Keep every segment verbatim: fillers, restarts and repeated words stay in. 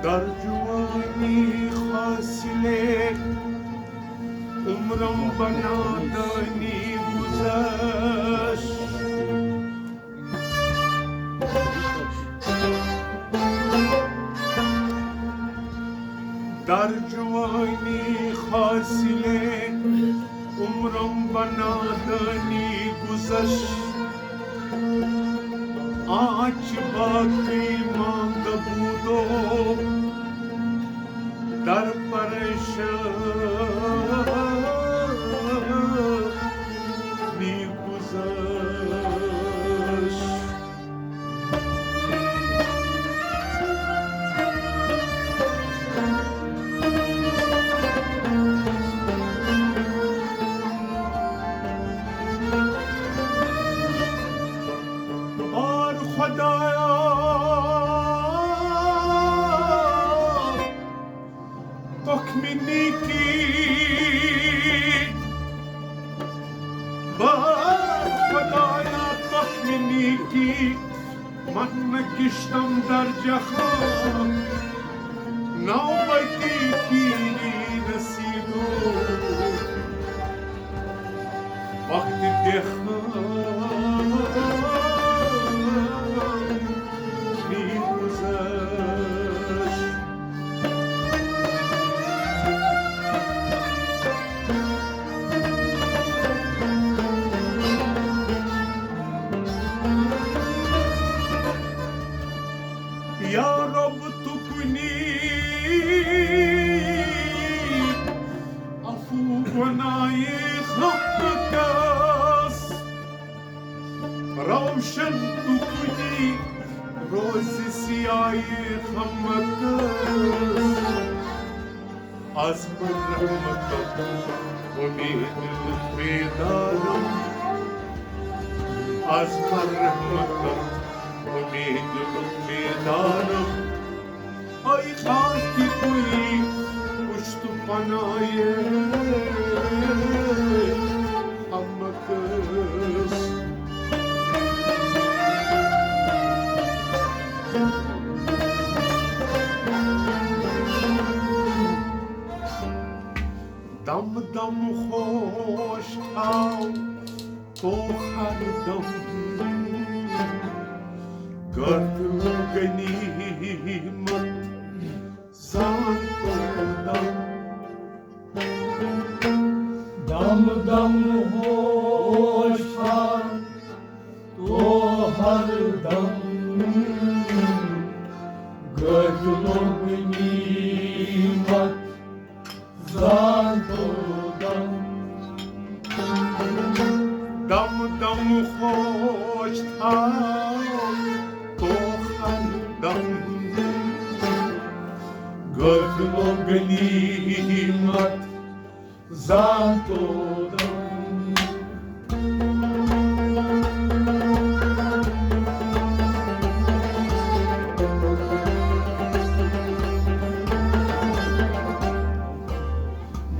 در جوانی حاصل عمرم بہ نادانی گذشت. در جوانی حاصل عمرم بہ نادانی گذشت. آنچ باقی ماندہ بودو در پریشانی گذشت. بار خدایا، تخم نیکی، بار خدایا، تخم نیکی، من نکشتم در جهان، نوبتی پیری رسیدو وقت دهقان می‌گذشت. یا رب، تو کنی عفو گناہ همه کس، روشن تو کنی روز سیاه همه کس. از بر رحمتت امید لطف دارم، از بر رحمتت امید لطف دارم. ای خاکی تویی پشت و پناه همه کس. دم دم خوش تھاو تو ہر دم، گرد غنیمت زان تو دم. دم دم ہوش تھاو تو ہر دم، گرد غنیمت زان تو دم. دم دم ہوش تھاو تو ہر دم، گرد غنیمت زان تو دم.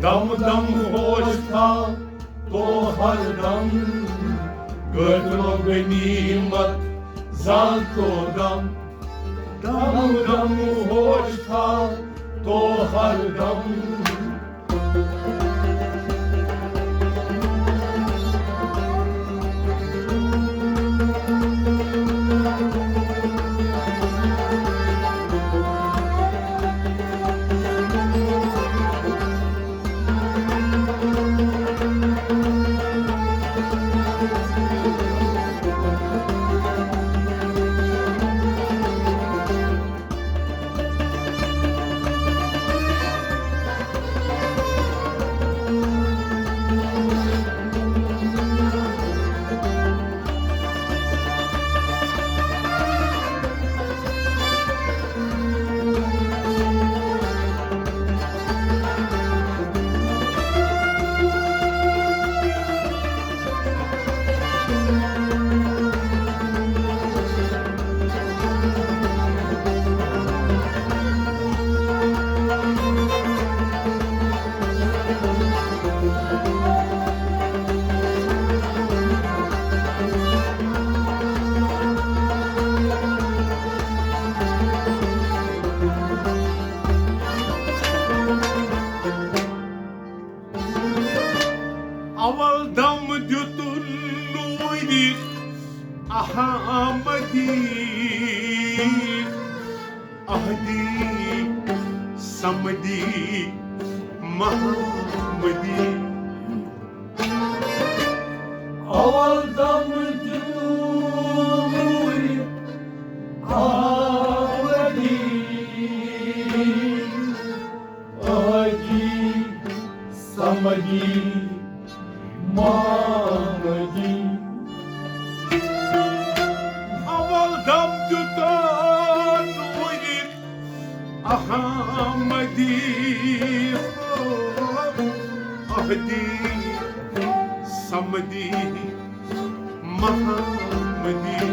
دم دم ہوش تھاو تو ہر دم، گرد غنیمت زان تو دم. دم دم ہوش تھاو تو ہر دم. احدی، صمدی، محمدی۔ اول دم دیُت نوٗرِ احمدی، احدی، صمدی، محمدی۔ اول دم دیُت نوٗرِ احمدی، احدی، صمدی، محمدی۔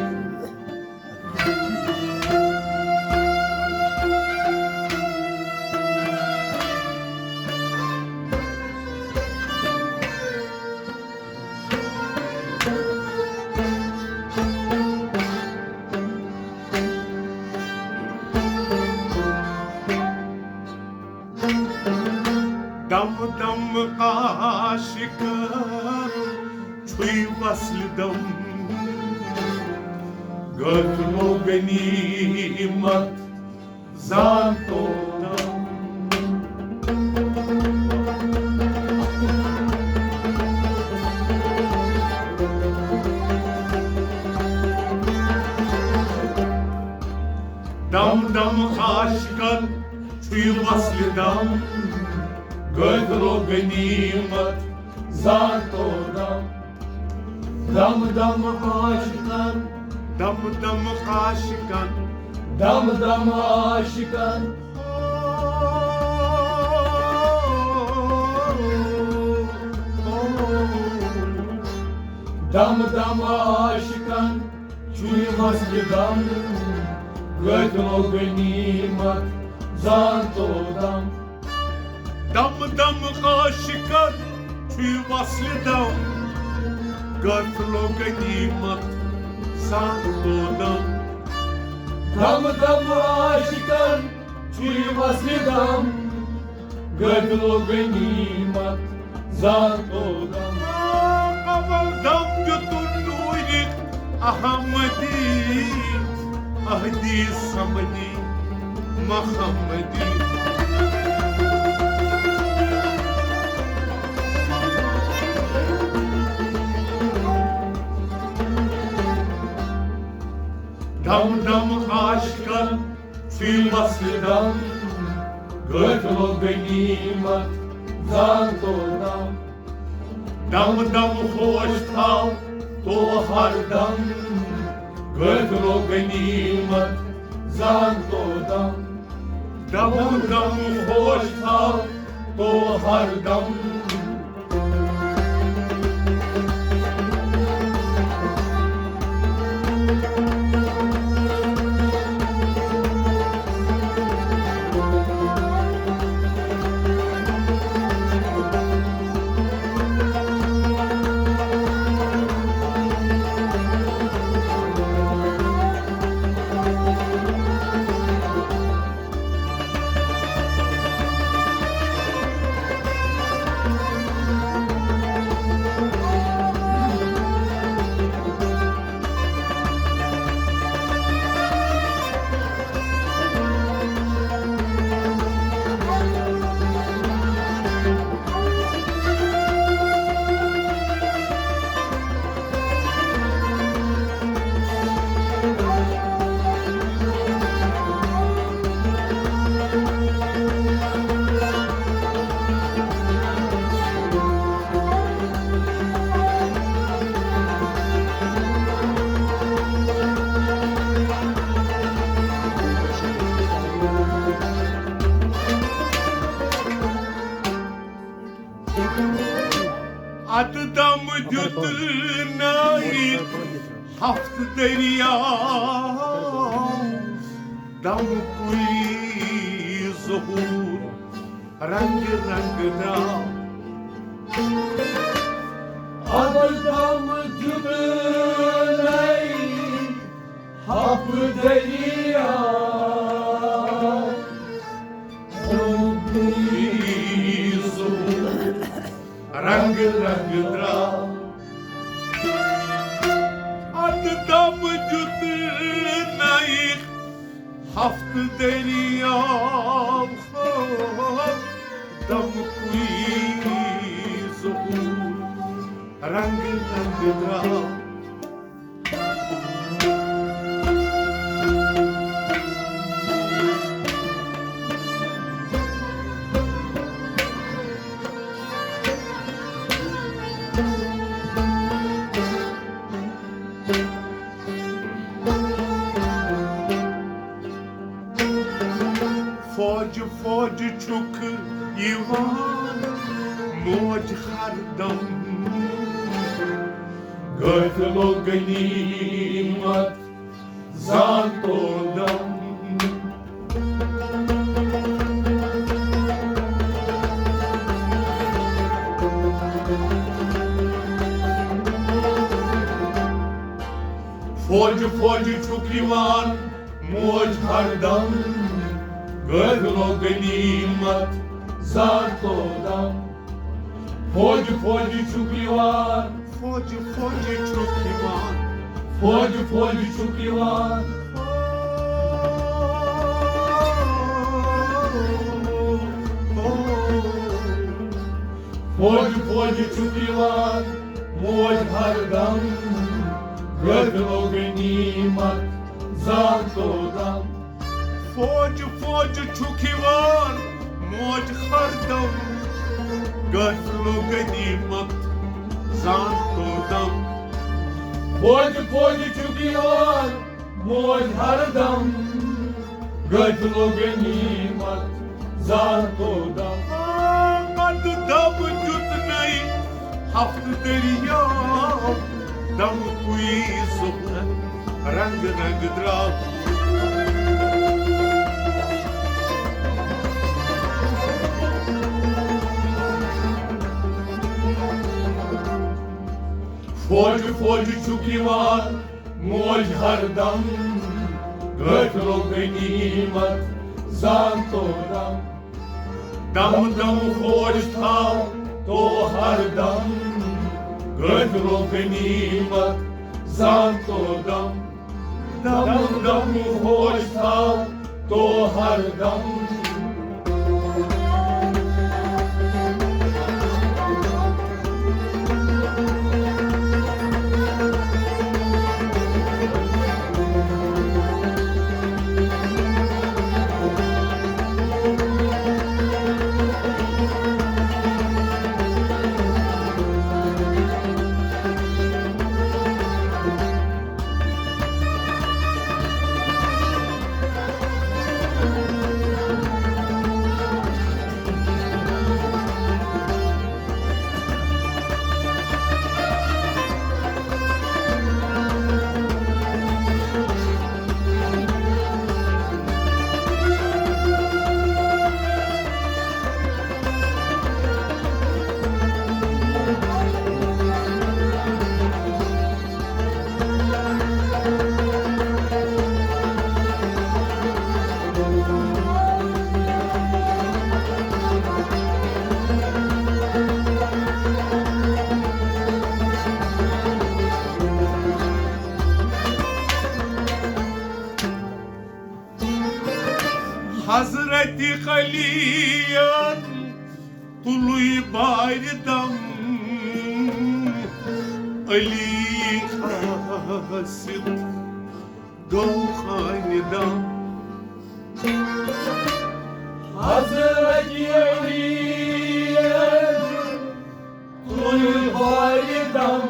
دم دم عاشقن چھُے وصلِ دم، غٲفلو غنیمت زانتو دم۔ دم دم عاشقن چھُے وصلِ دم، غٲفلو غنیمت زانتو دم۔ دم دم عاشقن، دم دم عاشقن، دم دم عاشقن۔ دم دم عاشقن چھُے وصلِ دم، غٲفلو غنیمت زانتو دم۔ دم دم عاشقن چھُے وصلِ دم، غٲفلو غنیمت زانتو دم۔ دم دم عاشقن چھُے وصلِ دم، غٲفلو غنیمت زانتو دم۔ اول دم دیُتُن نوٗرِ احمدی، احدی، صمدی، محمدی۔ دم دم عاشقن چھُے وصلِ دم، غٲفلو غنیمت زانتو دم۔ دم دم ہوش تھاو تو ہر دم، غٲفلو غنیمت زانتو دم۔ دم دم ہوش تھاو تو ہر دم۔ ادٕ دم دیُت نٲیِتھ ہفتہٕ دٔریاو، دم کُلۍ ظہوٗر رنگ رنگ درٛاو۔ ادٕ دم دیُت نٲیِتھ ہفتہٕ دٔریاو، دم کُلۍ ظہوٗر رنگ رنگ درٛاو۔ ادٕ دم دیُت نٲیِتھ ہفتہٕ دٔریاو ہٲو دمکُے ظہوٗر، رنٛگہٕ رنٛگہٕ درٛاو۔ فوج فوج چھُکھ یِوان موج ہردم، غٲفلو غنیمت زانتو دم۔ فوج فوج چھُکھ یِوان موج ہردم، غٲفلو غنیمت زانتو دم۔ فوج فوج چھُکھ یِوان، فوج فوج چھُکھ یِوان، فوج فوج چھُکھ یِوان۔ فوج فوج چھُکھ یِوان موج ہردم، غٲفلو غنیمت زانتو دم۔ فوج فوج چھُکھ یِوان موج ہردم، غٲفلو غنیمت زانتو دم۔ فوج فوج چھُکھ یِوان موج ہردم، غٲفلو غنیمت زانتو دم۔ آ، پتہٕ دم دیُت نَے ہفتہٕ دٔریاو، دمکُے ظہوٗر، رنٛگہٕ رنٛگہٕ درٛاو۔ فوج فوج چھُکھ یِوان موج ہردم، غٲفلو غنیمت زانتو دم۔ دم دم فوج تھاو تو ہردم، غٲفلو غنیمت زانتو دم۔ دم دم فوج تھاو تو ہردم۔ حضرت علی تُلُے بارِ دم، علی قاصد گوٚو خانہِ دم۔ حضرت علی تُلُے بارِ دم،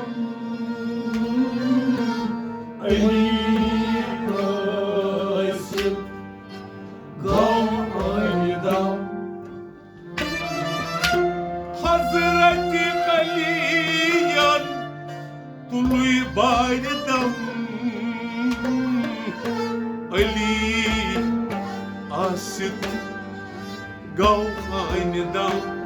علی قاصد گوٚو خانہِ دم۔ حضرت علی ین تُلُے بارِ دم، علی قاصد گوٚو خانہِ دم۔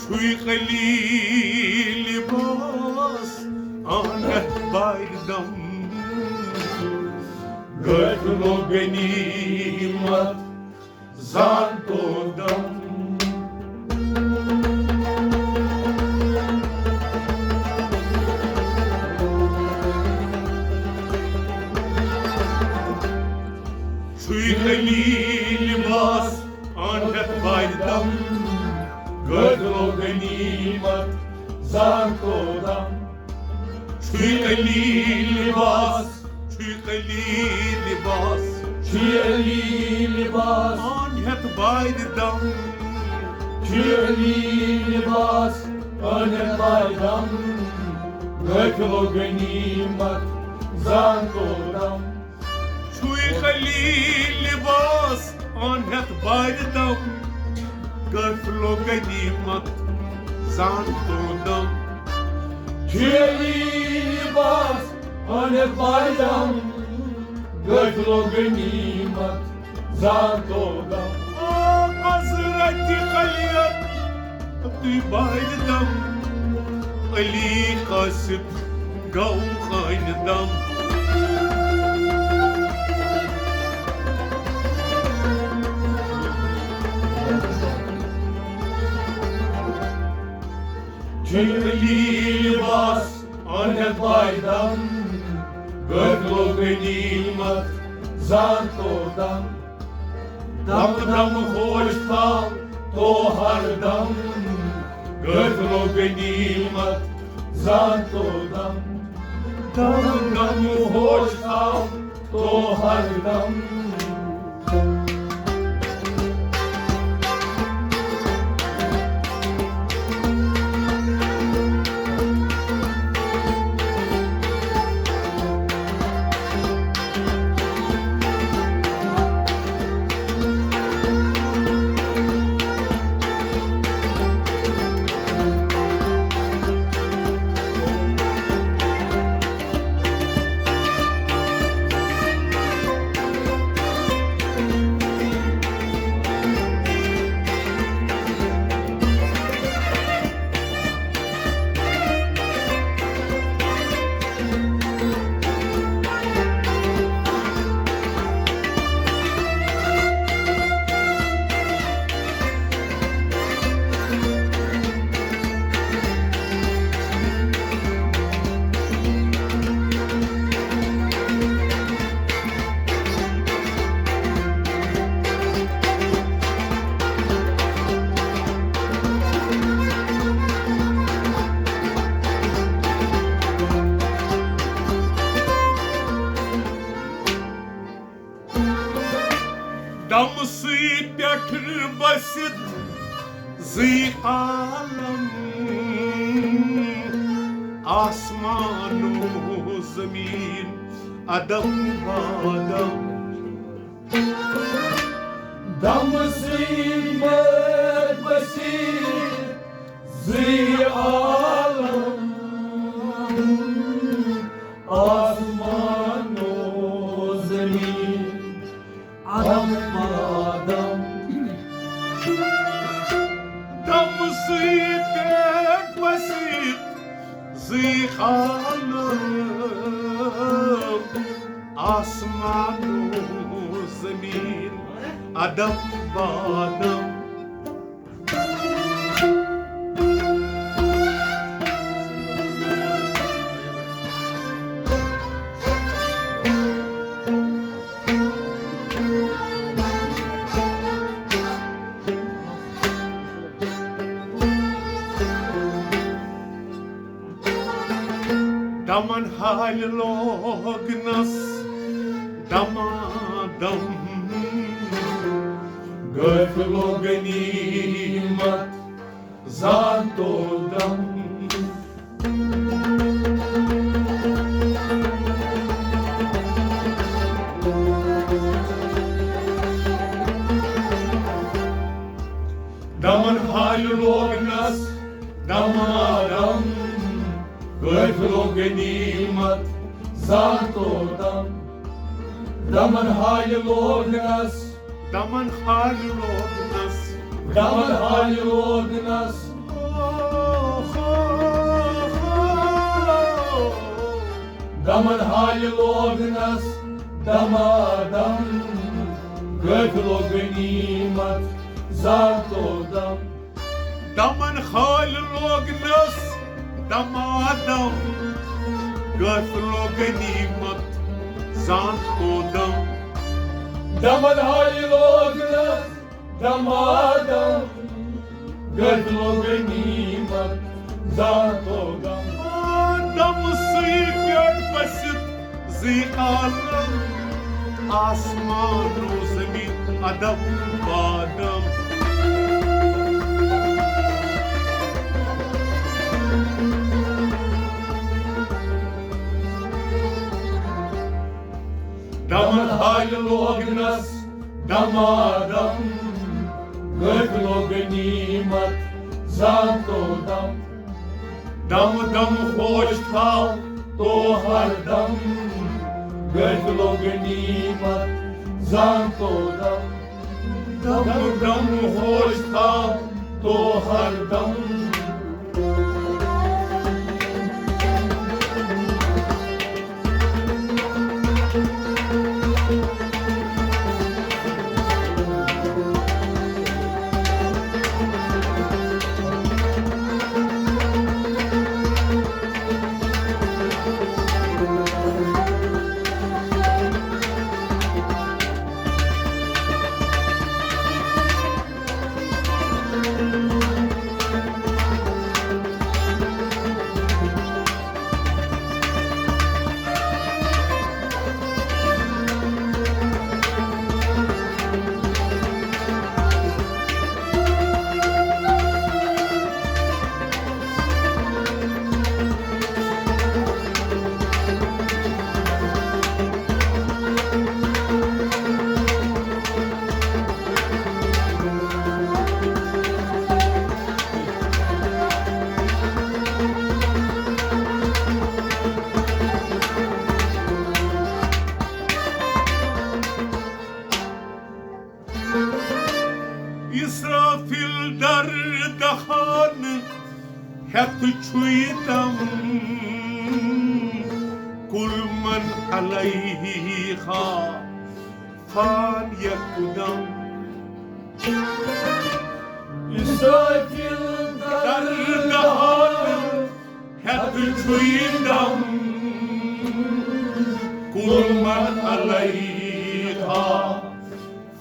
چھُے علی لباس دم، غٲفلو غنیمت زانتو دم۔ چھُے علی لباس آن ہٮ۪تھ بارِ دم، غٲفلو غنیمت زانتو دم۔ چھُے علی لباس، چھُے علی لباس، چھُے علی لباس آن ہٮ۪تھ بارِ دم۔ چھُے علی لباس آن ہٮ۪تھ بارِ دم، غٲفلو غنیمت زانتو دم۔ چھُے علی لباس آن ہٮ۪تھ بارِ دم، غٲفلو غنیمت زانتو دم۔ چھُے علی لباس آن ہٮ۪تھ بارِ دم، غٲفلو غنیمت زانتو دم۔ آ، حضرت علی تُہۍ بارِ دم، علی قاصد گوٚو خانہِ دم۔ چھُے علی لباس آن ہٮ۪تھ بارِ دم، غٲفلو غنیمت زانتو دم۔ دم دم ہوش تھاو تو ہر دم، غٲفلو غنیمت زانتو دم۔ دم دم ہوش تھاو تو ہر دم۔ دمہٕ سٕے پٮ۪ٹھ بٔسِتھ زٕے عالم، آسمان و زمین، عدم و عدم۔ دمہٕ سٕے پٮ۪ٹھ بٔسِتھ زٕے عالم، آسمان و زمین، عدم و عدم۔ دمہٕ سٕے پٮ۪ٹھ بٔسِتھ زٕے عالم، آسمان و زمین، عدم و عدم۔ دمن حالہِ لوگنس دما دم، غٲفلو غنیمت زانتو دم۔ دمن حالہِ لوگنس دما دم، غٲفلو غنیمت زانتو دم۔ دمن حالہِ لوگنس، دمن حالہِ لوگنس، دمن حالہِ لوگنس، او، او، او، او۔ دمن حالہِ لوگنس دمادم، قٲفلو غنیمت زانتو دم۔ دمن حالہِ لوگنس دمادم، قٲفلو غنیمت زانتو دم۔ دمن حالہِ لوگنس دمادم، قٲفلو غنیمت زانتو دم۔ دم سٕے پٮ۪ٹھ بٔسِتھ زٕے عالم، آسمان و زمین عدم و عدم۔ دمن حالہِ لوگنس دمادم، قٲفلو غنیمت زانتو دم۔ دم دم ہوش تھاو تو ہر دم، قٲفلو غنیمت زانتو دم۔ دم دم ہوش تھاو تو ہر دم۔ اسرافیل در دہان ہیتھ چھُے دم، کل من علیہا فان یکدم۔ اسرافیل در دہان ہیتھ چھُے دم، کل من علیہا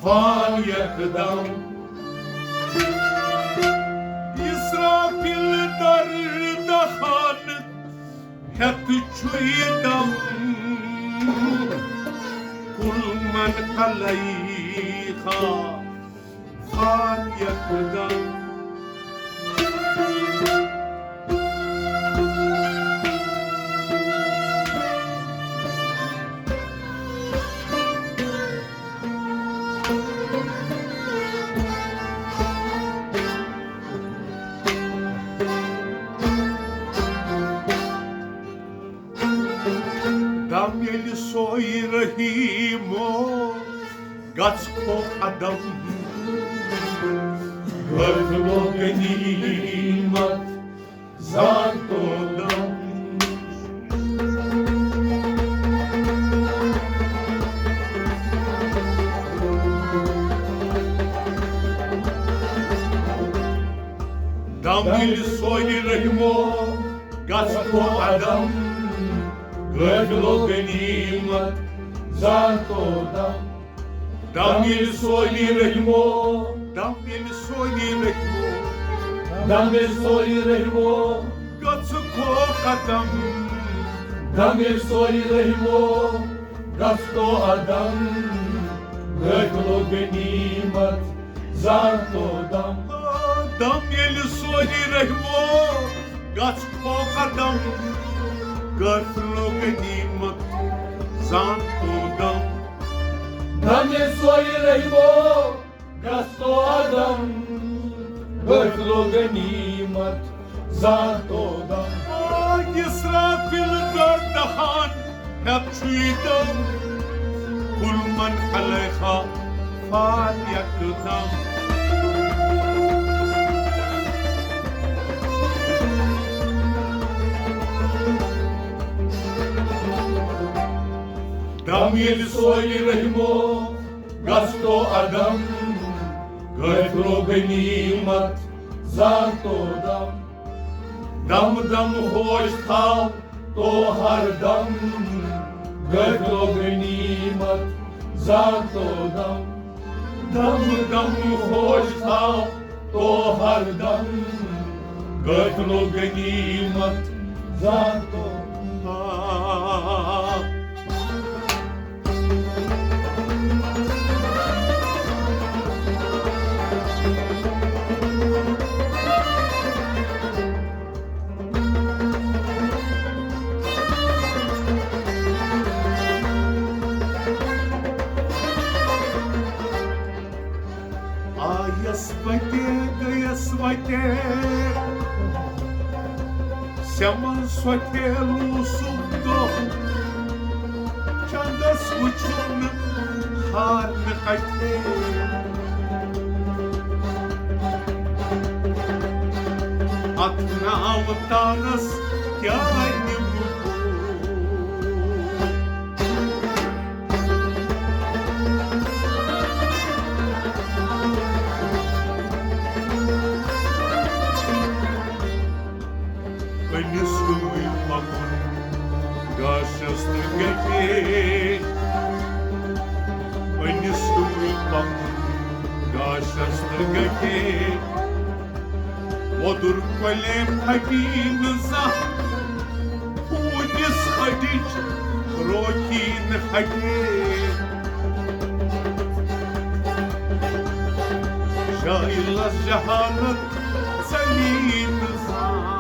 فان یکدم۔ اسرافیل در دہان ہیتھ چھُے دم، کل من علیہا فان یکدم۔ دم ییٚلہِ سوے رحیمو گژھو عدم، غٲفلو غنیمت زانتو دم۔ دم ییٚلہِ سوے رحیمو گژھو عدم، غٲفلو غنیمت زانتو دم۔ دم ییٚلہِ سوے رحیمو، دم ییٚلہِ سوے رحیمو، دم ییٚلہِ سوے رحیمو گژھو قدم۔ دم ییٚلہِ سوے رحیمو گژھو عدم، غٲفلو غنیمت زانتو دم۔ دم ییٚلہِ سوے رحیمو گژھو قدم، غٲفلو غنیمت زانتو دم۔ دم ییٚلہِ سوے رحیمو گژھو عدم، غٲفلو غنیمت زانتو دم۔ آ، اسرافیل در دہان ہیتھ چھُے دم، کل من علیہا فان یکدم۔ ییٚلہِ سوے رحمو گژھتو عدم، غٲفلو غنیمت زانتو دم۔ دم دم ہوش تھاو تو ہر دم، غٲفلو غنیمت زانتو دم۔ دم دم ہوش تھاو تو ہر دم، غٲفلو غنیمت زانتو۔ آ۔ آیس وتے گٔیس وتے، سٮ۪من سۄتھے لوٗسُم دۄہ، چندس وُچھُم نہٕ ہارنہٕ اَتھے۔ اتھ ناو تارس کیٛاہ نِمہٕ بہٕ؟ أمِس گوٚمُے پَکُن گاشَس تہٕ گَتہِ۔ أمِس گوٚمُے پَکُن گاشَس تہٕ گَتہِ۔ وۄدُر کۄلہِ پھٹی نہٕ زانٛہہ، ہوٗنِس ہڈِچ روکی نہٕ ہٹے۔ شٲیلس جہالت ژلی نہٕ زانٛہہ۔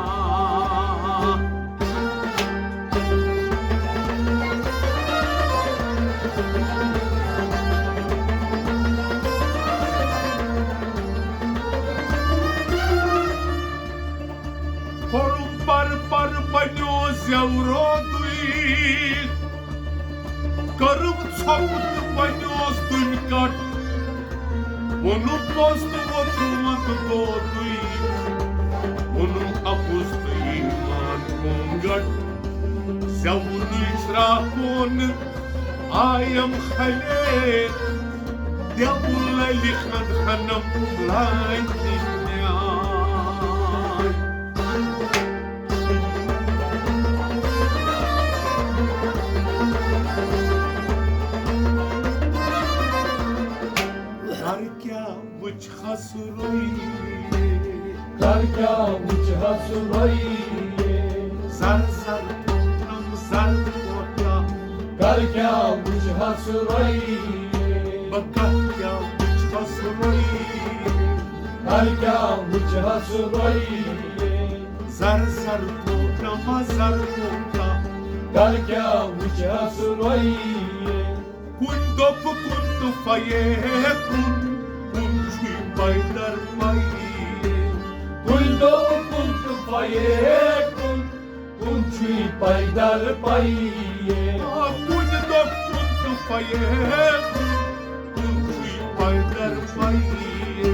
کوٚرُم پر پر بنیو زیو رودُے، کٔرٕم ژھۄپہٕ تہٕ بنیوس دُنۍ کٹ۔ ووٚنُم پوٚز تہٕ ووٚتھُم وَندٕ دودُے، ووٚنُم اَپُز تہٕ ایمان گوٚم گٹ۔ زیوُنُے شراکھ ووٚن آیم خلے، دٮ۪وُل علی خان خانم لانہِ میٛانہِ۔ کر کیٛاہ وٕچھ ہس رویے۔ کر کیٛاہ وٕچھ ہس رویے۔ زر زر پونم زر کوتاہ۔ کر کیٛاہ وٕچھ ہس رویے۔ بہٕ کر کیٛاہ وٕچھ ہس رویے۔ کر کیٛاہ وٕچھ ہس رویے۔ زر زر پونم زر کوتاہ۔ کر کیٛاہ وٕچھ ہس رویے۔ کُنہِ دوٚپ کُن تہٕ فیے کُن، کُن چھُے پیدر پَیی۔ کُنہِ دوٚپ کُن تہٕ فیے کُن، کُن چھُے پیدر پَیی۔ آ، کُنہِ دوٚپ کُن تہٕ فیے کُن، کُن چھُے پیدر پَیی۔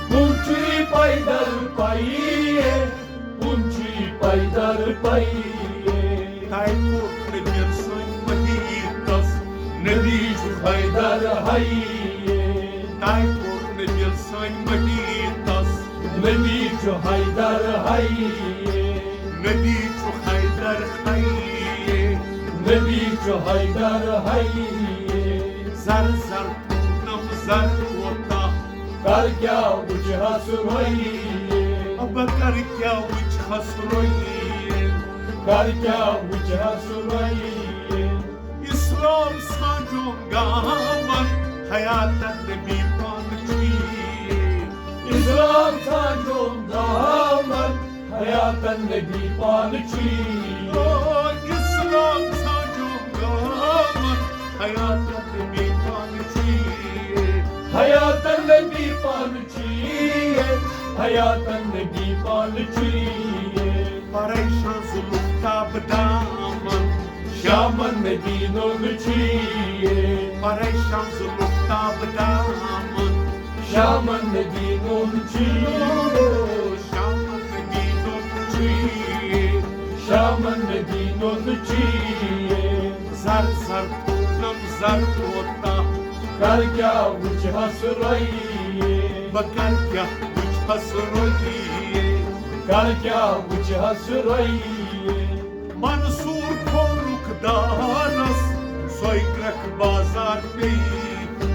کُن چھُے پیدر پَیی۔ کُن چھُے پیدر پَیی۔ تَے کوٚر نبیَن سٲنۍ مٔہیٖتَس، نبی چھُ حیدر حیی۔ تَے کوٚر نبیَن سٲنۍ مٔہیٖتَس، نبی چھُ حیدر حیی۔ نبی چھُ حیدر حیی۔ نبی چھُ حیدر حیی۔ زر زر پونم زر کوتاہ۔ کر کیٛاہ وٕچھ ہس رویے۔ بہٕ کر کیٛاہ وٕچھ ہس رویے۔ کر کیٛاہ وٕچھ ہس رویے۔ اسلام سانجوم گامن، حیاتن نبی پانہٕ چھُے۔ اسلام سانجوم گامن، حیاتن نبی پانہٕ چھُے۔ او اسلام سانجوم گامن، حیاتن نبی پانہٕ چھُے۔ حیاتن نبی پانہٕ چھُے۔ حیاتن نبی پانہٕ چھُے۔ پریشان زُلُک تاب دامن، شامن نبی نوٚن چھُے۔ پریشان زُلُک تاب دامن، شامن نبی نوٚن چھُے۔ شامن نبی نوٚن چھُے۔ شامن نبی نوٚن چھُے۔ زر زر زر کوتاہ۔ کر کیٛاہ وٕچھہس رۄیے۔ بہٕ کر کیٛاہ وٕچھہس رۄیے۔ کر کیٛاہ وٕچھہس رۄیے۔ منصور کھولُکھ دارس، سۄے کرٛکھ بازار پیٚیہِ۔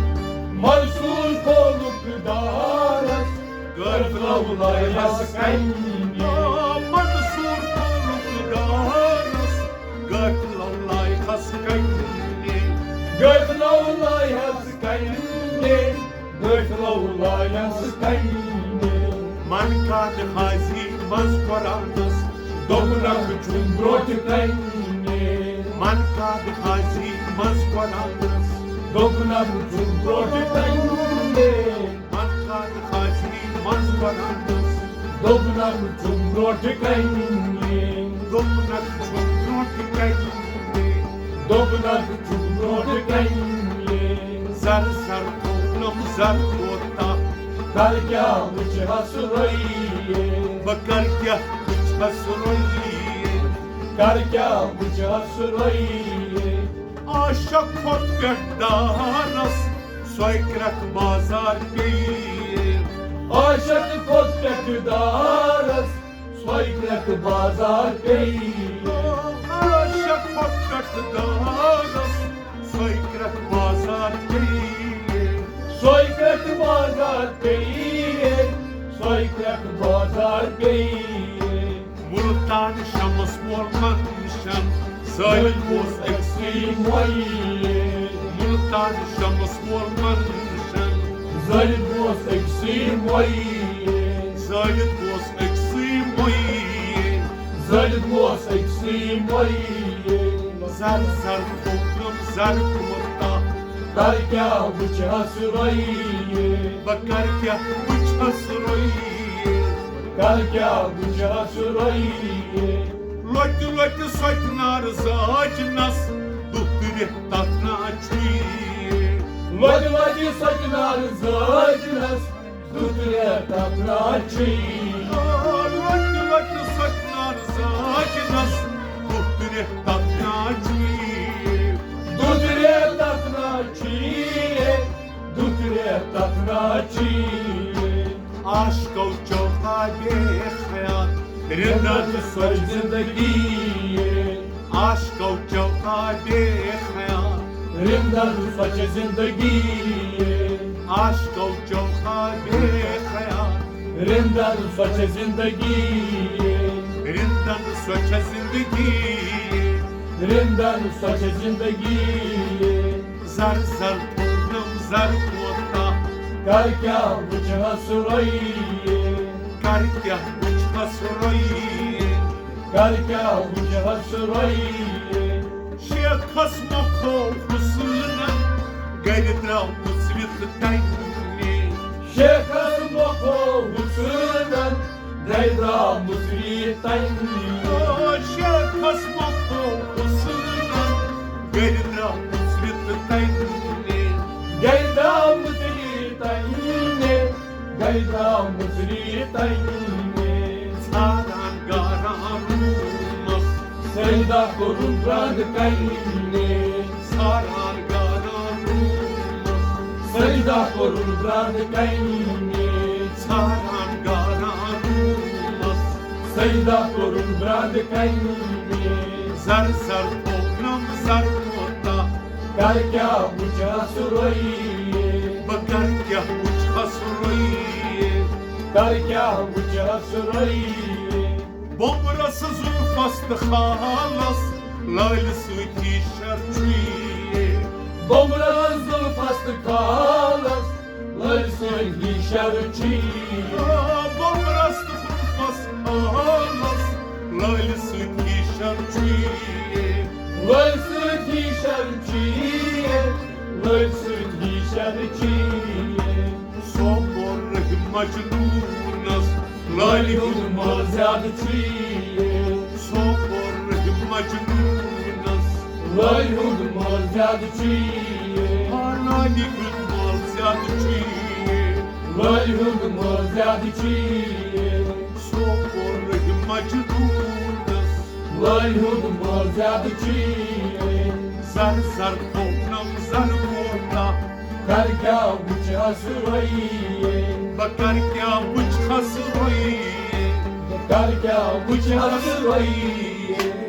منصور کھولُکھ دارس، غٲفلو لایہس کنہِ۔ آ، منصور کھولُکھ دارس، غٲفلو لایہس کنہِ۔ غٲفلو لایہس کنہِ۔ غٲفلو لایہس کنہِ۔ من کاد حاضری منٛز قرآنس، دوٚپنکھ چھُم برٛونٛٹھ کنہِ۔ من کاد حاضری منٛز قرآنس، دوٚپنکھ چھُم برٛونٛٹھ کنہِ۔ من کاد حاضری منٛز قرآنس، دوٚپنکھ چھُم برٛونٛٹھ کنہِ۔ دوٚپنکھ چھُم برٛونٛٹھ کنہِ۔ دوٚپنکھ چھُم برٛونٛٹھ کنہِ۔ زر زر کھولُم زر کوتاہ۔ کر کیٛاہ وٕچھہس رۄیے۔ بہٕ کر کیٛاہ وٕچھہس رۄیے۔ کر کیٛاہ وٕچھہس رۄیے۔ عاشق کھوٚت پٮ۪ٹھ دارس، سۄے کرٛکھ بازار پیٚیہِ۔ عاشق کھوٚت پٮ۪ٹھ دارس، سۄے کرٛکھ بازار پیٚیہِ۔ عاشق کھوٚت پٮ۪ٹھ دارس، سۄے کرٛکھ بازار پیٚیہِ۔ سۄے کرٛکھ بازار پیٚیہِ۔ سۄے کرٛکھ بازار پیٚیہِ۔ مُلتان شمس وول منشن، زٲلِتھ اوس أکسٕے مۄیہِ۔ مُلتان شمس وول منشن، زٲلِتھ اوس أکسٕے مۄیہِ۔ زٲلِتھ اوس أکسٕے مۄیہِ۔ زٲلِتھ اوس أکسٕے مۄیہِ۔ زر زر کھوٚتُم زر کوتاہ۔ کر کیٛاہ وٕچھہس رۄیے۔ بہٕ کر کیٛاہ وٕچھہس رۄیے۔ کر کیٛاہ وٕچھہس رۄیے۔ لۄتہِ لۄتہِ سۄتہِ نار زاجنس، دُترِ تتھ نا چھُے۔ لۄتہِ لۄتہِ سۄتہِ نار زاجنس، دُترِ تتھ نا چھُے۔ لۄتہِ لۄتہِ سۄتہِ نار زاجنس، دُترِ تتھ نا چھُے۔ دُترِ تتھ نا چھُے۔ دُترِ تتھ نا چھُے۔ عاشقو چوکا بے خیال، رندن سۄچ زندگی۔ عاشقو چوکا بے خیال، رندن سۄچ زندگی۔ عاشقو چوکا بے خیال، رندن سۄچ زندگی۔ رندن سۄچ زندگی۔ رندن سۄچ زندگی۔ زر زر تھوٚونم زر کوتاہ۔ کر کیٛاہ وٕچھہس رۄیے۔ کر کیٛاہ وٕچھہس رۄیے۔ کر کیٛاہ وٕچھہس رۄیے۔ شیخس مۄکھو حسینن، گرِ درٛامٕژ وِتھ تنہِ۔ شیخس مۄکھو حسینن، گرِ درٛامٕژ وِتھ تنہِ۔ شیخس مۄکھو حسینن، گرِ درٛامٕژ وِتھ تنہِ۔ گرِ درٛامٕژ وِتھ تنہِ۔ گرِ درٛامٕژ وِتھ تنہِ۔ ژھانڈان گاران روٗمس، سجدہ کوٚرُن درٛنٛد کنہِ۔ ژھانڈان گاران روٗمس، سجدہ کوٚرُن درٛنٛد کنہِ۔ ژھانڈان گاران روٗمس، سجدہ کوٚرُن درٛنٛد کنہِ۔ زر زر تھوٚونم زر کوتاہ۔ کر کیٛاہ وٕچھہس رۄیے۔ بہٕ کر کیٛاہ وٕچھہس رۄیے۔ کر کیٛاہ وٕچھہس رۄیے۔ بومرس زُلفس تہٕ خالس، لٲلہِ سۭتۍ ہی شر چھُے۔ بومرس زُلفس تہٕ خالس، لٲلہِ سۭتۍ ہی شر چھُے۔ بومرس تہٕ زُلفس خالس، لٲلہِ سۭتۍ ہی شر چھُے۔ لٲلہِ سۭتۍ ہی شر چھُے۔ لٲلہِ سۭتۍ ہی شر چھُے۔ سوپور رہہِ مجنوٗنس، لالہِ ہُنٛد مال زیادٕ چھُے۔ سوپور رہہِ مجنوٗنس، لالہِ ہُنٛد مال زیادٕ چھُے۔ آ، لالہِ ہُنٛد مال زیادٕ چھُے۔ لالہِ ہُنٛد مال زیادٕ چھُے۔ سوپور رہہِ مجنوٗنس، لالہِ ہُنٛد مال زیادٕ چھُے۔ زر زر تھوٚونم زن کوٗتاہ۔ کر کیٛاہ وٕچھہس رویے۔ بہٕ کر کیٛاہ وٕچھہس رویے۔ بہٕ کر کیٛاہ وٕچھہس رویے۔